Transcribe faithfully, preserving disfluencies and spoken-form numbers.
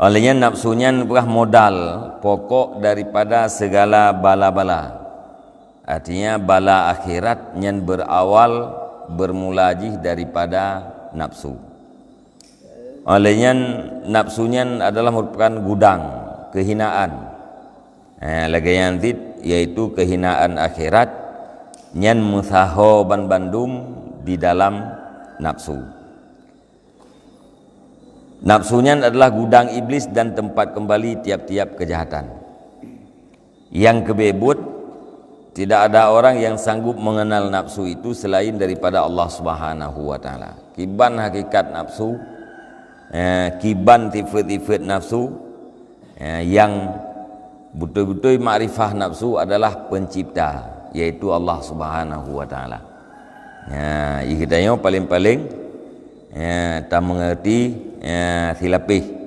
Oleh nyan, nafsu nyan peugah modal pokok daripada segala bala-bala. Artinya, bala akhirat nyan berawal, bermula jih daripada nafsu. Oleh nyan, nafsu nyan adalah merupakan gudang kehinaan. Eh, lagée nyan cit, yaitu kehinaan akhirat, nyan meusaho ban bandum di dalam nafsu. Nafsu nyan adalah gudang iblis dan tempat kembali tiap-tiap kejahatan. Nyang keubit, tidak ada orang yang sanggup mengenal nafsu itu selain daripada Allah Subhanahu wa Taala. Kiban hakikat nafsu, eh, kiban sifat-sifat nafsu, eh, yang beutôi-beutôi makrifah nafsu adalah pencipta, yaitu Allah Subhanahu wa Taala. Ya, geutanyoe paling-paling, ya, ta mengerti, ya, silapeh.